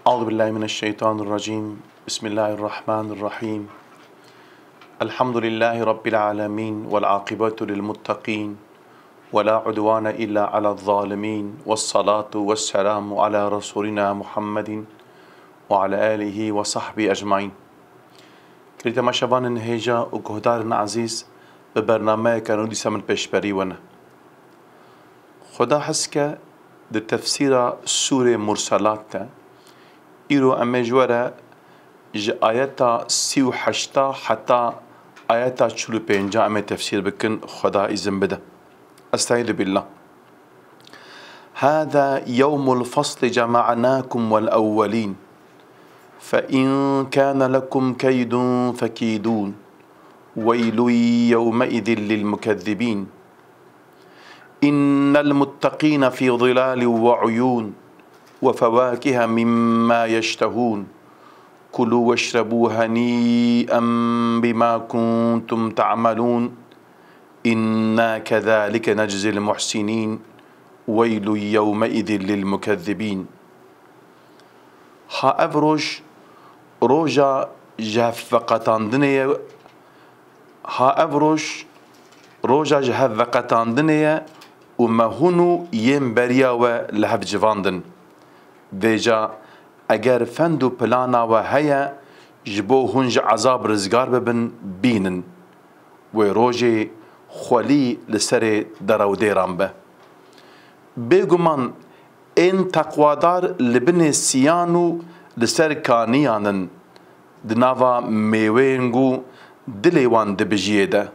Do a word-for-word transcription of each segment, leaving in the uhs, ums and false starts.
أعوذ بالله من الشيطان الرجيم. بسم الله الرحمن الرحيم. الحمد لله رب العالمين والعاقبة للمتقين ولا عدوان إلا على الظالمين والصلاة والسلام على رسولنا محمد وعلى آله وصحبه أجمعين. Girêdayî temaşevanên hêja û guhdarên ezîz, bi bernameyeke nû dîsa min pêşberî we ne. Xweda hez ke di tefsîra Sûrê Murselat de, îro em ê ji we re ji ayeta sî û heşta heta ayeta çil û pênca em ê tefsîr bikin, Xweda îzin bide. Estaizu billah. هذا يوم الفصل جمعناكم والأولين فإن كان لكم كيد فكيدون ويل يومئذ للمكذبين إن المتقين في ظلال وعيون وفواكه مما يشتهون كلوا واشربوا هنيئا بما كنتم تعملون إنا كذلك نجزي المحسنين ويل يومئذ للمكذبين. Ha ev roj, roja ji hev veqetandinê ye. Ha ev roj, roja ji hev veqetandinê ye û me hûn û yên beriya we li hev civandin. Vêca eger fend û plana we heye, ji bo hûn ji ezab rizgar bibin, bînin. Wê rojê xwelî li serê derewdêran be. Bêguman ên teqwadar li binê siyan û li ser kaniyan in, di nava mêweyên ku dilê wan dibijiyê de.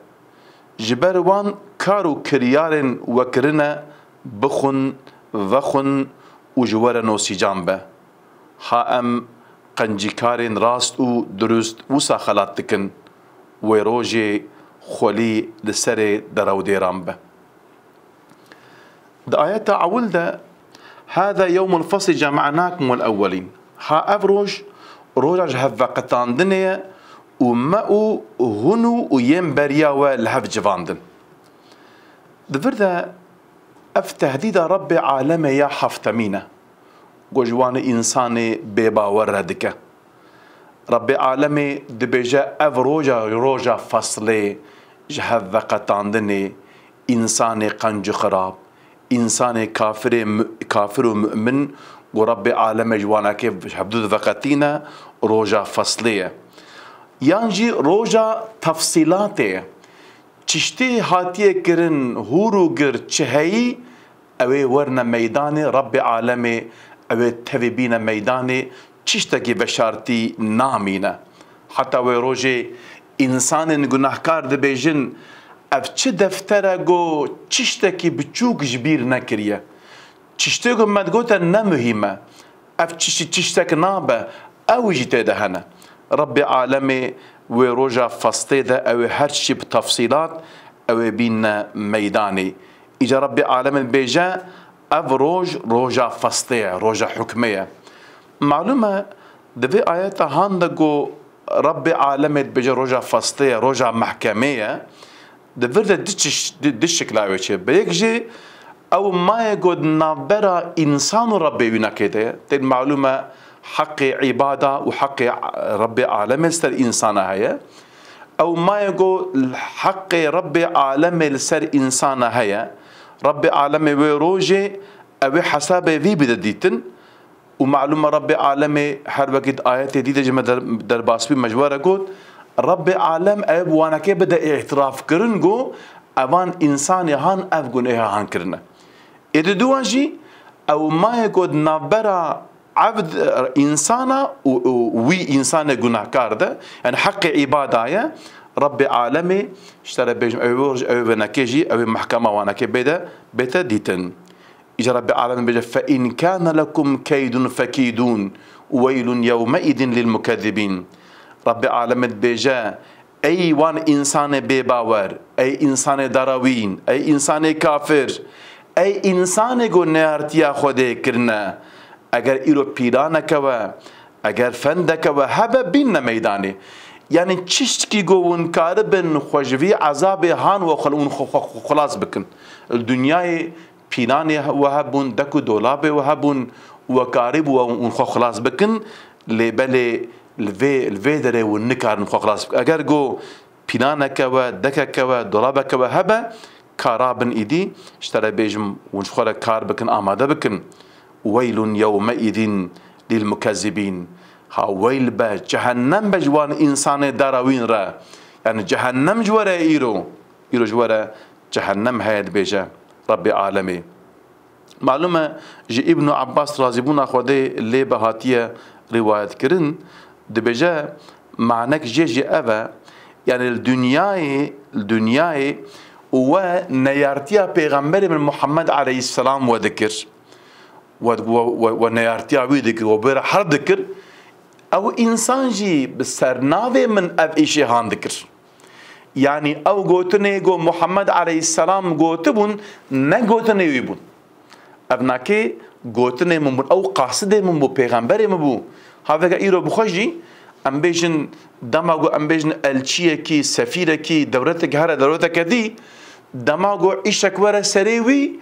Ji ber wan kar û kiryarên we kirine, bixwin, vexwin û ji we re nosîcan be. Ha em qencîkarên rast û dirust wisa xelat dikin, wê rojê xwelî li serê derewdêran be. Di ayeta ewil de, "Hâzâ yewmul feslî cema'nâkum wel ewwelîn." Ha ev roj, roja ji hev veqetandinê ye û me û hûn û, û yên beriya we li hev civandin. Di vir de ev tehdîda Rebbê Alemê ya heftemîn e. Ku ji wan însanê bêbawer re dike. Rebbê Alemê dibêje, ev roja, roja feslê, ji hev veqetandinê, însanê qenc û xirab, însanê kafirê mu-, kafir û mu'min, ku Rebbê Alemê ji wanakê ji hevdû diveqetîne, roja feslê ye. Yan jî roja tefsîlatê ye. Çiştê hatiye kirin, hûr û gir çi heyî, ew ê werine meydanê, Rebbê Alemê ew ê tevî bîne meydanê, çiştekî veşartî namîne. Heta wê rojê însanên gunahkar dibêjin, ev çi defter e ku çiştekî biçûk ji bîr nekiriye? Çiştê ku me digote ne muhîm e. Ev çişt-, çiştek nabe, ew jî tê de hene. Rebbê Alemê wê roja festê de ew ê her çiştî bi tefsîlat ew ê bînne meydanê. Îca Rebbê Alemê dibêje, ev roj, roja festê ye, roja hukmê ye. Malûm e, di vê ayeta han de ku Rebbê Alemê dibêje roja festê ye, roja mehkemê ye, di vir de du çiş-, du, du şikla wê çêbibe. Yek jî ew maye ku di navbera însan û Rebbê wînakê de ye. Tên malûm e, heqê îbada û heqê Rebbê Alemê li ser însana heye. Ew maye ku heqê Rebbê Alemê li ser însana heye. Rebbê Alemê wê rojê ew ê hesabê vî bide dîtin. Û malûm e Rebbê Alemê her wekî di ayetê dî de ji me der-, derbas bî, me ji we re got, Rebbê Alem ew bi wanekê bide îtirafkirin ku evan însanê han ev gunêha han kirine. Ê di duwan jî ew maye ku di navbera evd, însana û, û wî însanê gunahkar de, yani heqê îbada ye, Rebbê Alemê ji te re bêjim, ew ê, ew ê venekê jî, ew ê mehkema wanekê bêde, bête dîtin. Îca Rebbê Alemê bêje, "Fe in kâne lekum keydun fekîdûn, weylun yewmeidin lil mukezzibîn." Rebbê Alemê dibêje, ey wan însanê bêbawer, ey însanê darawîn, ey însanê kafir, ey însanê ku neyartiya Xwedê kirine, eger îro pîlaneke we, eger fendeke we hebe, bînne meydanê. Yanî çiştkî ku hûn karibin xwe ji vî ezabê han we xwe, hûn xwe, xwe, xwe xilas bikin. Li dinyayê pîlanê we hebûn, dek û dolabê we hebûn, We karîbû we hûn xwe xilas bikin, lê belê li vê, li vê derê hûn nikarin xwe xilas bikin. Eger go pîlaneke we, dekeke we, dolabeke we hebe, ka rabin îdî, ji te re bêjim, hûn ji xwe re kar bikin, amade bikin. Weylun yewmeîzin lil mukezzibîn. Ha weyl be, cehennem be ji wan însanê dara wîn re. Yani cehennem ji we re îro. Îro ji we re cehennem heye, dibêje Rebbê Alemê. Malum e, ji Îbnû Abbas razîbûna Xwedê lê be hatiye rîwayet kirin, dibêje, manek jê jî ev e, yani li dinyayê, li dinyayê we neyartiya Pêxemberê min Muhammed aleyhisselam we dikir. We, we, we, we neyartiya wî dikir, we bê re herb dikir. Ew însan jî bi sernavê min ev îşê han dikir. Yani ew gotinê go Muhammed aleyhisselam gotibûn, ne gotinê wî bûn. Ev nakê gotinê min bûn, ew qasidê min bû, pêxemberê min bû. Haveke îro bi xwe jî, em bêjin, dema ku em bêjin elçiyekî, sefîrekî, dewletekî here dewleteke dî, dema ku îşek were serê wî,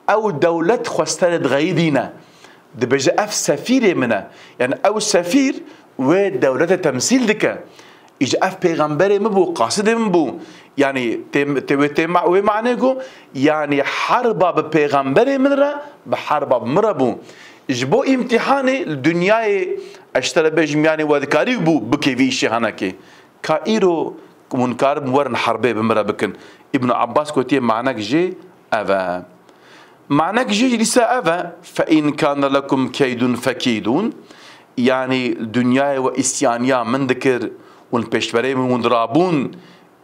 ew dewlet xwestere dixeyidîne. Dibêje, ev sefîrê min e. Yani ew sefîr wê dewlete temsîl dike. Îja ev pêxemberê min bû, qasidê min bû. Yanî tê, tê wê tê ma-, wê manê ku, yanî herba bi pêxemberê min re, bi herba bi min re bû. Ji bo îmtîhanê li dinyayê, ez ji te re bêjim, yanî we dikarî bû bikê vî îşê hanekê. Ka îro hûn karibin werin herbê bi min re bikin. Îbn Abbas gotiye, manek jê ev e. Manek jê jî dîsa ev e, fe in kane lekum keydun fekîdun. Yanî dinyayê we îsyaniya min dikir, hûn pêşberê min hûn dirabûn,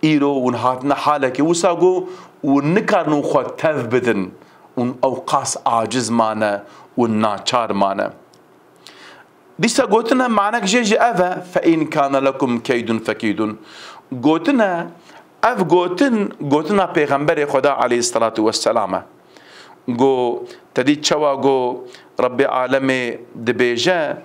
îro hûn hatine halekê wisa ku hûn nikarin hûn xwe tev bidin, hûn ew qas aciz mane, hûn naçar mane. Dîsa gotine manek jê jî ev e, fe in kane lekum keydun fekîdun. Gotine, ev gotin, gotina Pêxemberê Xweda aleyhisselatu vesselam e. Go, te dît çawa go Rebbê Alemê dibêje,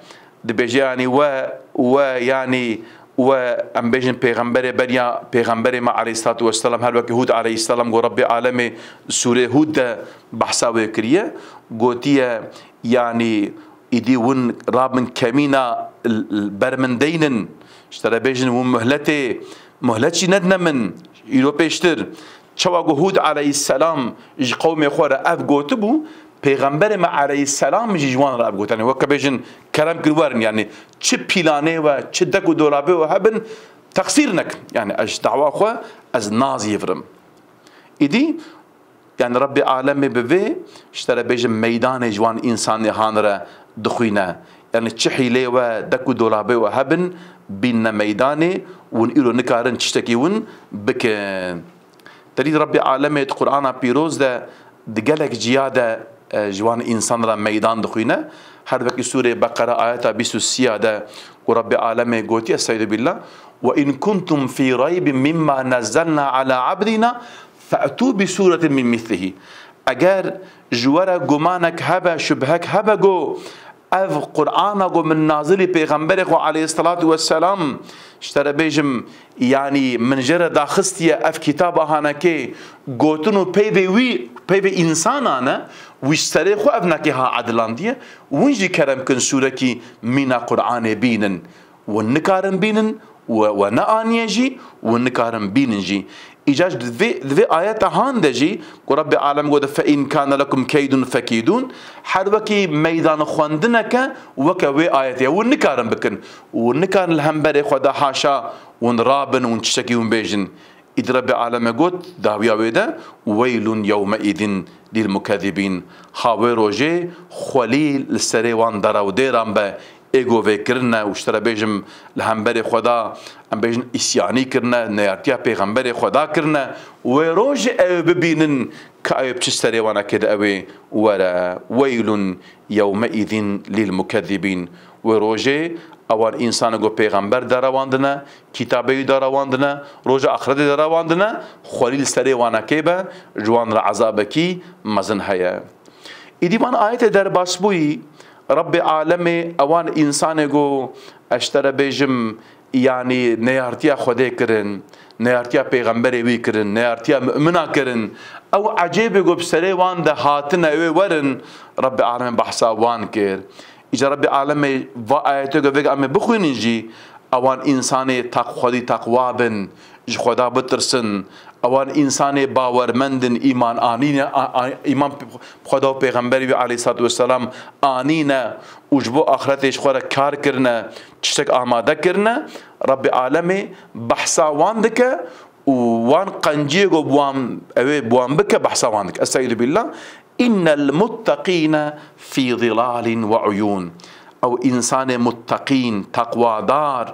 dibêje yanî we, we yanî we, em bêjin pêxemberê beriya pêxemberê me aleyhisselatu vesselam, her wekî Hûd aleyhisselam go Rebbê Alemê sûrê Hûd de behsa wê kiriye, gotiye yanî Îdî hûn rabin kemîna l-, l-, ber min deynin. Ji te re bêjin hûn muhletê, muhlet jî nedine min, îro pêştir. Çawa ku Hûd aleyhisselam ji qewmê xwe re ev gotibû, Pêxemberê me aleyhisselam jî ji wan re ev got. Yanî weke bêjin kerem kir werin, yanî çi pîlanê we, çi dek û dolabê we hebin, texsîr nekin. Yanî ez ji dawa xwe ez nazîvirim. Îdî Yani Rebbê Alemê bi vê, ji te re bêjim, meydanê ji wan însanê han re dixwîne. Yani çi hîlê we, dek û dolabê we hebin, bînne meydanê, hûn îro nikarin tiştekî hûn bikin. Te dît Rebbê Alemê di Qur'ana Pîroz de di gelek ciya de, e, ji wan însan re meydan dixwîne. Her wekî Sûrê Beqere ayeta bîst û sî ya de ku Rebbê Alemê gotiye, Estaizu billah, "Ve in kuntum fî reybin mimma nezzelna ala abdina fe'tû bi sûretin min mislihî." Eger ji we re gumanek hebe, şubhek hebe ku ev Qur'ana ku min nazilî Pêxemberê xwe aleyhisselatu vesselam, ji te re bêjim, yanî min jê re daxistiye ev kitaba hanekê, gotin û peyvê wî, peyvê însanan e, wî ji serê xwe ev nekê ha edilandiye, hûn jî kerem kin sûrekî mîna Qur'anê bînin. Hûn nikarin bînin, we, we neaniye jî, hûn nikarin bînin jî. Îca ji di vê, di vê ayeta han de jî ku Rebbê Alem gote, "Fe in kane lekum keydun fekîdun", her wekî meydan xwendineke weke wê ayetê ye. Hûn nikarin bikin. Hûn nikarin li hemberê xwe de haşa hûn rabin, hûn tiştekî hûn bêjin. Îdî Rebbê Aleme got, dawiya wê de, "Weylun yewmeîzin lil mukezzibîn." Ha wê rojê xwelî li serê wan dara û dêran be, ê govê kirine û ji te re bêjim, li hemberê xwe de, em bêjin, îsyanî kirine, neyartiya pêxemberê xwe de kirine, wê rojê ew bibînin ka ew bi çi serê wan e, kê de ew ê were. "Weylun yewmeîzin lil mukezzibîn." Wê rojê ewan însanê ku pêxember derewandine, kitabê wî derewandine, roja axretê derewandine, xwelî li serê wan e kê be, ji wan re ezabekî mezin heye. Îdî van ayetê derbasbûyî, Rebbê Alemê ewan însanê ku ez ji te re bêjim, yanî neyartiya Xwedê kirin, neyartiya pêxemberê wî kirin, neyartiya mumina kirin. Ew ecêbê ku bi serê wan de hatine, ew ê werin, Rebbê Alemê behsa wan kir. Îca Rebbê Alemê va ayetê ku vêga em ê bixwînin jî, ewan însanê taq-, xwedî teqwa bin, ji Xweda bitirsin, ewan însanê bawermend in, îman anîne, a, a, îman bi Xweda û Pêxemberî wî aleyhissalatu vesselam anîne û ji bo axretê ji xwe re kar kirine, tiştek amade kirine, Rebbê Alemê behsa wan dike û wan qenciyê ku bi wan, ew ê bi wan bike, behsa wan dike. Estaizu billah. Innel muttaqîne fî zilalin ve uyûn. Ew însanê muttaqîn, teqwadar,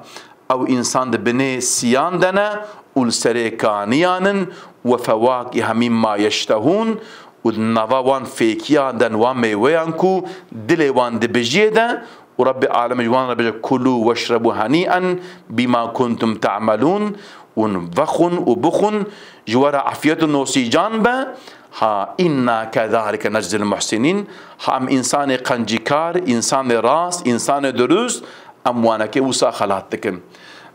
ew însan di binê siyan de ne û li serê kaniyan in, we fewakîhe mîmma yeştehûn, û di nava wan fêkiya de, wan mêweyan ku dilê wan dibijiyê de, û Rebbê Alemê ji wan re bêje, "Kulû weşrebû henî'en bîma kuntum te'melûn." Hûn vexwin û bixwin, ji we re efiyet û nosîcan be. Ha, inna kezalike neczil muhsinîn. Ha, em însanê qencîkar, însanê rast, însanê dirust, em wanekê wisa xelat dikin.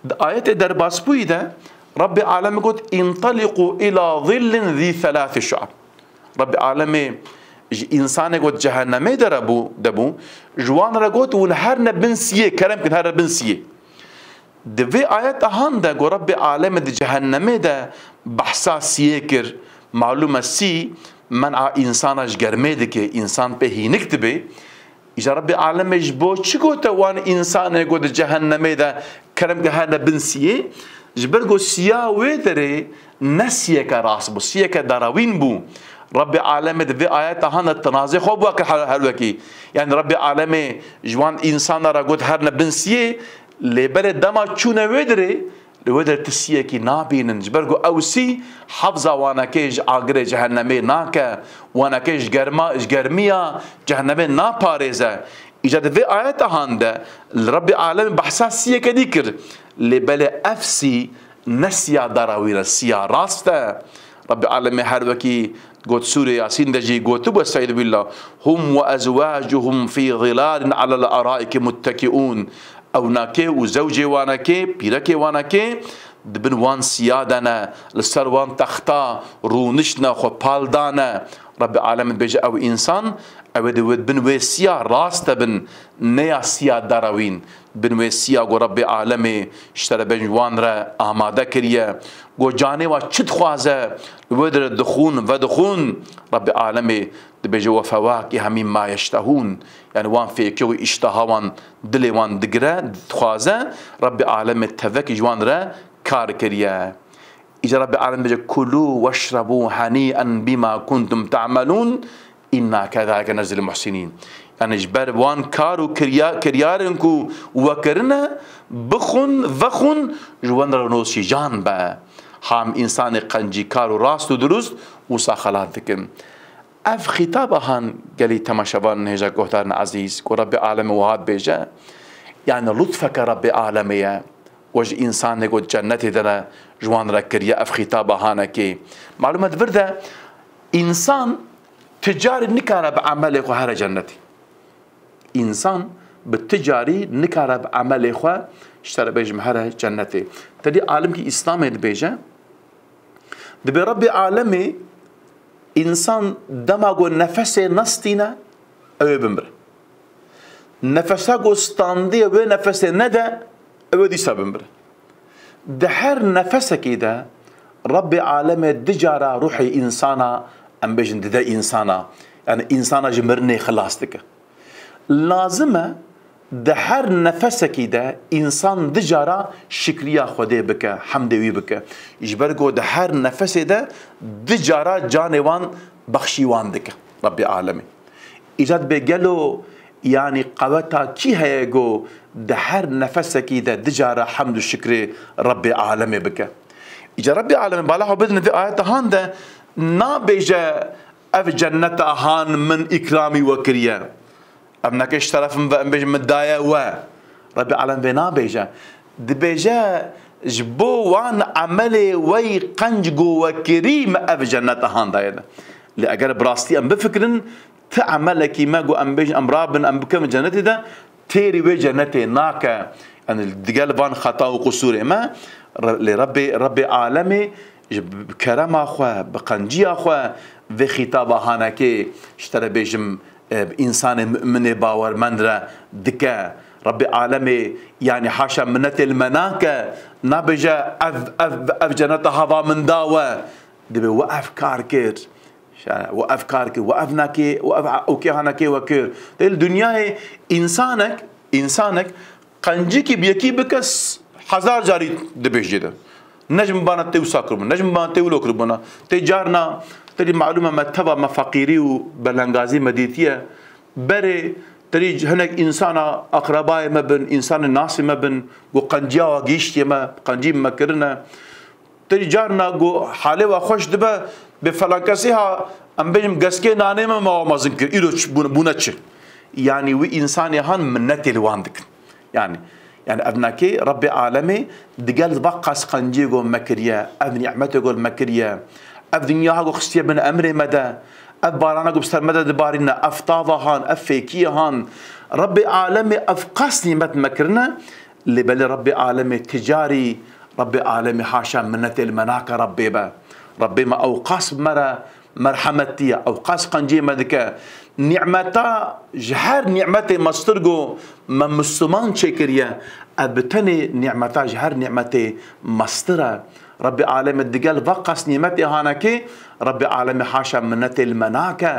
Di ayetê derbasbûyî de Rebbê Alemê got, "Înteliqû ila zillin zî selâsi şu'ab." Rebbê Alemê ji însanê got cehennemê de re bû, de bû, ji wan re got, "Hûn herne bin siyê, kerem kin, herne bin siyê." Di vê ayeta han de ku Rebbê Alemê di cehennemê de behsa siyê kir, malûm e sî men'a însana ji germê dike, însan pê hînik dibe. Îja Rebbê Alemê ji bo çi gote wan însanê ku di cehennemê de kerem ke herne bin siyê? Ji ber ku siya wê derê ne siyeke rast bû, siyeke darawîn bû. Rebbê Alemê di vê ayeta han de tinazê xwe bi wa kir her, her wekî. Yani Rebbê Alemê ji wan însana re got herne bin siyê, lê belê dema çûne wê derê, li wê derê ti siyekî nabînin. Ji ber ku ew sî hefza wanekê ji agirê cehennemê nake, wanekê ji germa, ji germiya cehennemê naparêze. Îca di vê ayeta han de li Rebbê Alemê behsa siyeke dî kir. Lê belê ev sî ne siya darawîn e, siya rast e. Rebbê Alemê her wekî got Sûrê Yasîn de jî gotibû, Estaizu billah, "Hum ve ezwacuhum fî zilalin alel araiki muttekiûn." Ewnakê û zewcê wanekê, pîrekê wanekê, di bin wan siya de ne, li ser wan texta rûniştine, xwe pal dane. Rebbê Alemê dibêje, ew însan, ew ê di wê, bin wê siya rast de bin, ne ya siya darawîn. Bin wê siya ku Rebbê Alemê ji te re bên ji wan re amade kiriye. Ku canê wa çi dixwaze, li wê dire dixwin, vedixwin. Rebbê Alemê dibêje, "Ve fewakîhe mîmma yeştehûn." Yani wan fêkiya û îşteha wan, dilê wan digire, dixwaze. Rebbê Alemê tevekî ji wan re kar kiriye. Îca Rebbê Alem dibêje, "Kulû weşrebû henî'en bîma kuntum te'melûn, inna kezalike neczil muhsinîn." Yani ji ber wan kar û kirya-, kiryarên ku we kirine, bixwin, vexwin, ji wan re nosîcan be. Ham însanê qencîkar û rast û dirust wisa xelat dikin. Ev xîtaba han gelî temaşevan hêja guhdarên ezîz, ku Rebbê Alemê wiha dibêje, yani lutfeke Rebbê Alemê ye. We ji însanê ku di cennetê de ne, ji wan re kiriye, ev xîtaba hanekê. Malûm e, di vir de însan ti carî nikare bi emelê xwe here cennetê. Însan bi ti carî nikare bi emelê xwe ji te re bêjim here cennetê. Tedî alimkî Îslamê dibêje, dibê Rebbê Alemê însan dema ku nefesê nestîne, ew ê bimire. Nefesa ku standiye wê nefesê nede, ew ê dîsa bimire. Di her nefesekî de Rebbê Alemê du cara ruhê însana, em bêjin, dide însana. Yani însana ji mirinê xilas dike. Lazim e di her nefesekî de însan du cara şikriya Xwedê bike, hemdê wî bike. Ji ber ku di her nefesê de du cara canê wan bexşî wan dike Rebbê Alemê. Îca dibê gelo, yanî qeweta kî heye ku di her nefesekî de du cara hemd û şikrê Rebbê Alemê bike? Îca Rebbê Alemê, bala xwe bidin, vê ayeta han de nabêje, "Ev cenneta han min îkramî we kiriye." Ev neke ji terefim ve, em bêjin, min daye we. Rebbê Alem vê nabêje. Dibêje, "Ji bo wan emelê we yî qenc ku we kirî, me ev cenneta han daye de." Lê eger bi rastî em bifikirin, ti emelekî me ku em bêjin, em rabin, em bikin cennetê de, têrî wê cennetê nake. Em digel van xeta û qusûrê me, re-, lê Rebbê, Rebbê alemê ji bi kerema xwe, bi qenciya xwe vê xîtaba hanekê ji te re bêjim, e, bi însanê mu'minê bawermend re dike. Rebbê alemê, yanî haşa minnetê li me nake, nabêje, "Ev, ev, ev ceneta hava min da we." Dibê we ev kar kir. Şa-, we ev kar kir, we ev nakê, we ev a-, okê hanekê we kir. Tê li dinyayê însanek, însanek qencikî bi yekî bike s-, hezar carî dibêjê de. Ne ji min bana tê wisa kiribûna, ne ji min bana tê wilo kiribûna. Tê carna, tê dî malûm e me teva me feqîrî û belengazî me dîtiye. Berê, tê dî hinek însana aqrebayê me bin, însanê nasê me bin, ku qenciya wa gihîştiye me, qencî me kirine. Tê dî carna ku halê wa xweş dibe, bê felankesê ha, em bêjim geskê nanê me me wa mezin kir, îro çi bûne, bûne çi? Yanî wî însanê han minnetê li wan dikin. Yanî, yanî ev nakê Rebbê alemê digel va qas qencê ku me kiriye, ev nîmetê ku me kiriye, ev dinya ha ku xistiye bin emrê me de, ev barana ku bi ser me de dibarîne, ev tava han, ev fêkiye han. Rebbê alemê ev qas nîmet me kirine, lê belê Rebbê alemê ticarî, Rebbê alemê haşa minnetê li me nake Rebbê be. Rebbê me ew qas bi me re merhemetî ye, ew qas qencê me dike. Nîmeta ji her nîmetê mestir ku me Misliman çêkiriye, ev bi tenê nîmeta ji her nîmetê mestir e. Rebbê alemê digel va qas nîmetê hanekê, Rebbê alemê haşa minnetê li me nake.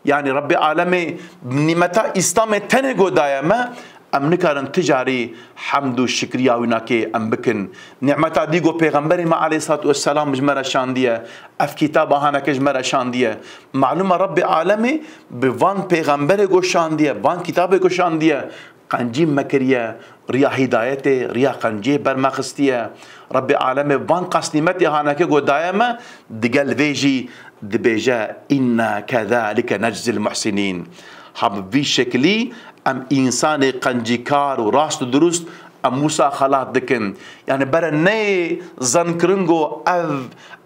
Yanî Rebbê alemê nîmeta Îslamê tenê ku daye me, em nikarin ti carî hemd û şikriya wî nakê em bikin. Nîmeta dî ku Pêxemberê me aleyhissalatu vesselam ji me re şandiye, ev kitaba haneke ji me re şandiye. Malûm e Rebbê alemê bi van pêxemberê ku şandiye, van kitabê ku şandiye, qencî me kiriye, riya hîdayetê, riya qencê ber me xistiye. Rebbê alemê van qas nîmetê haneke ku daye me, digel vê jî dibêje, "Inna kezalike neczil muhsinîn." Ha bi vî şekilî em însanê qencîkar û rast û dirust em wisa xelat dikin. Yanî bere neyê zankirin ku ev,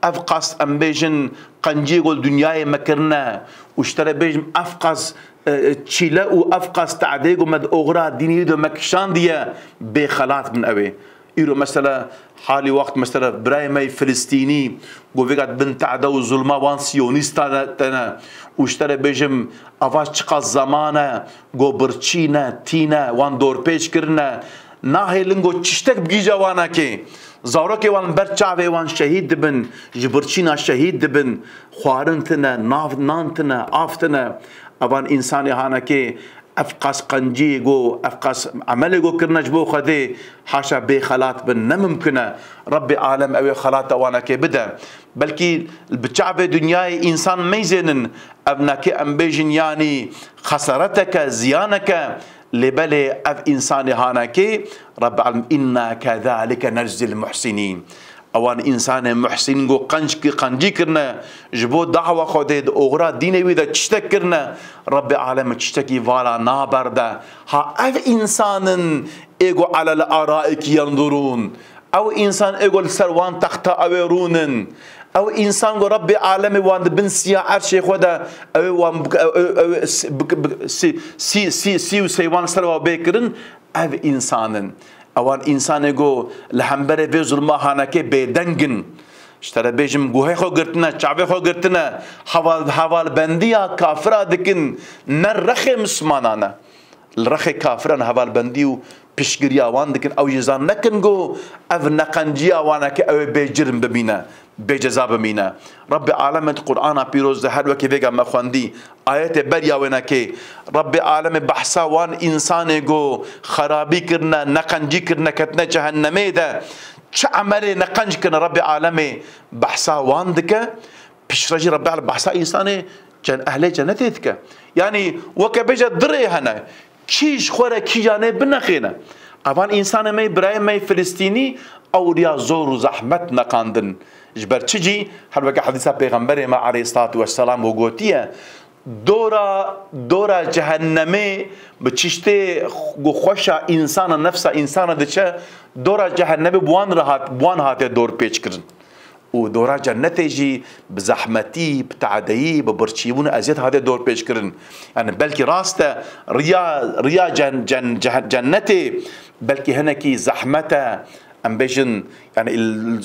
ev qas em bêjin qenciyê ku li dinyayê me kirine û ji te re bêjim ev qas, e, e, çîle û ev qas te'dê ku me di oxira dînî de me kişandiye bê xelat bin ew ê. Îro mesela halî wext mesela birayê me yê Filistînî ku vêga bin te'de û zulma wan siyonîstan tene û ji te re bêjim ava çiqas zeman e ku birçî ne, tî ne, wan dorpêç kirine, nahêlin ku tiştek bi gîja wan nake. Zarokê wan li ber çavê wan şehîd dibin, ji birçîna şehîd dibin, xwarin tine, nav, nan tine, av tine. Evan însanê hanekê ev qas qencî ku, ev qas emelê ku kirine ji bo Xwedê, haşa bê xelat bin, ne mimkun e. Rebbê alem ew ê xelata wanekê bide. Belkî bi çavê dinyayê însan meyzênin, ev nake em bêjin yanî xesareteke, ziyaneke, lê belê ev însanê hanekê, Rebbê alem, "Inna kezalike neczil muhsinîn." Ewan însanê muhsîn ku qenc ki-, qencî kirine, ji bo da'wa Xwedê di oxira dînê wî de tiştek kirine, Rebbê alem tiştekî vala naberde. Ha ev însanin ê ku alel araiki yenzurûn. Ew însan ê ku li ser wan texta ew ê rûnin. Ew însan ku Rebbê alemê wan di bin siya erşê xwe de, ew ê wan bik-, ew, ew, ew ê si-, bik-, bik-, si-, si-, si-, sî û seywan ser wa bê kirin, ev însan in. Ewan însanê ku li hemberê vê zulma hanekê bêdeng in. Ji te re bêjim, guhê xwe girtine, çavê xwe girtine, heval-, hevalbendiya kafira dikin, ne rexê mislimanan e. Li rexê kafiran hevalbendî û piştgiriya wan dikin, ew jî zan nekin ku ev neqenciya waneke ew ê bêcirm bimîne, bêceza bimîne. Rebbê alemê di Qur'ana pîroz de her wekî vêga me xwendî, ayetê beriya wênekê, Rebbê alemê behsa wan însanê ku xerabî kirine, neqencî kirine, ketine cehennemê de, çi emelê neqenc kirine, Rebbê alemê behsa wan dike. Piştre jî Rebbê alem behsa însanê cen-, ehlê cenetê dike. Yanî weke bêje di rê hene. Kî ji xwe re kîjanê binexêne. Evan însanê me yê, birayê me yê Filistînî ew riya zor û zehmet neqandin. Ji ber çi cî? Her weke hedîsa Pêxemberê me aleyhissalatu vesselam û gotiye, dora, dora cehennemê bi çiştê ku xweşa însana, nefsa însana diçe, dora cehennemê bi wan re hat, bi wan hate dorpêç kirin. û dora cennetê jî bi zehmetî, bi tadeyî, bi birçîbûn, eziyet hate dorpêçkirin. Yani belkî rast e, riya, riya cen-, cen-, ceh-, cennetê belkî hinekî zehmet e, em bêjin, yani il-,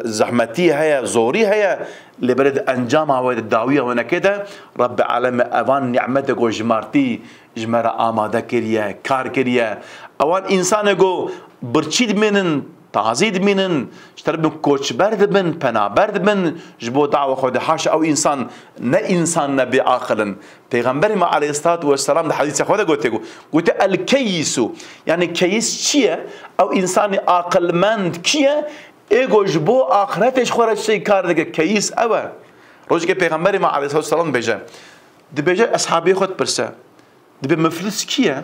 zehmetî heye, zorî heye, lê belê di encama wê, di dawiya wênekê de Rebbê Alemê evan nîmetê ku ji me re tî, ji me re amade kiriye, kar kiriye. Ewan însanê ku birçî dimînin, tazî dimînin, ji te re bin koçber dibin, penaber dibin, ji bo dawa Xwedê. Haşa ew însan ne însan ne bêaqil in. Pêxemberê me aleyhissalatu vesselam di hedîsa xwe de gote ku, gote, "El keyisu." Yani keyis çi ye? Ew însanê aqilmend kî ye? Ê ku ji bo axiretê ji xwe re tiştekî kar dike, keyis ew e. Rojekê Pêxemberê me aleyhissalatu vesselam dibêje, dibêje, eshabê xwe dipirse, dibê, "Miflis kî ye?"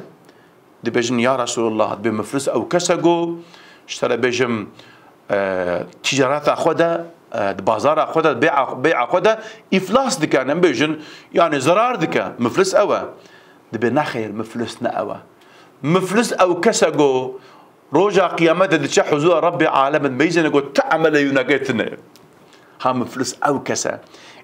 Dibêjin, "Ya Resulullah, dibê miflis ew kes e ku, ji te re bêjim, e, ticareta xwe de, e, di bazara xwe de, bê'a, bê'a xwe de îflas dike, em bêjin, yani zerar dike. Miflis ew e." Dibê, "Nexêr, miflis ne ew e. Miflis ew kes e ku roja Qiyametê diçe huzura Rebbê Alemê, meyzêne ku ti emelê wî neke tune ye." Ha miflis ew kes e.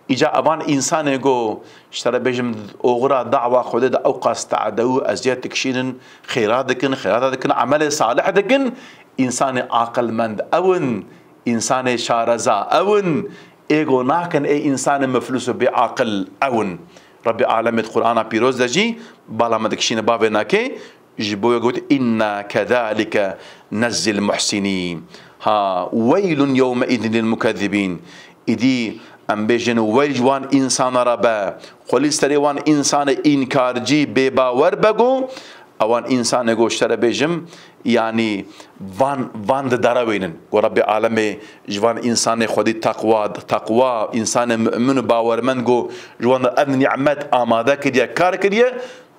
Îca evan însanê ku, ji te re bêjim, oxira dawa Xwedê de ew qas tade û eziyet dikişînin, xêra dikin, xêrata dikin, emelê salih dikin, însanê aqilmend ew in, însanê şareza ew in, ê ku nakin ê însanê miflis û bêaqil ew in. Rebbê Alemê di Qur'ana Pîroz de jî bala me dikişîne bavê nakê, ji bo wê got, "Inna kedalike nezzil muhsinîn." Ha, weylun yewme idin lil mukezzibîn. Îdî em bêjin, weyl ji wan însana re be. Xwelî serê wan însanê înkarcî, bêbawer be ku, ewan însanê ku ji te re bêjim, yanî van, van di dara wênin. Ku Rebbê Alemê ji van însanê xwedî teqwa, teqwa, însanê mu'min û bawermend ku ji wan re ev nîmet amade kiriye, kar kiriye,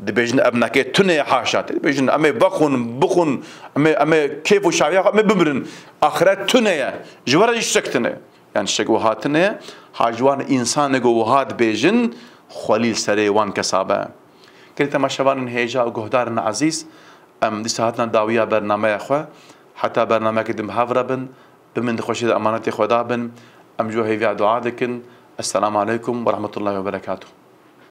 Dibêjin, "Ev neke tune ye, haşa." Tê dibêjin, "Em ê vexwin, bixwin, em ê, em ê kêf û şaviya xwe, em ê bimirin. Axiret tune ye. Ji we re jî şek tune ye." Yani şek wiha tune ye. Ha ji wan însanê ku wiha dibêjin, xwelî li serê wan kesa be. Gelî temaşevanên hêja û guhdarên ezîz, em dîsa hatina dawiya bernameya xwe. Heta bernameyekê din bi hev re bin, bimînin di xweşiyê de emanetê Xweda bin. Em ji we hêviya dua dikin. Esselamu aleykum ve rahmetullahi ve berekatuh.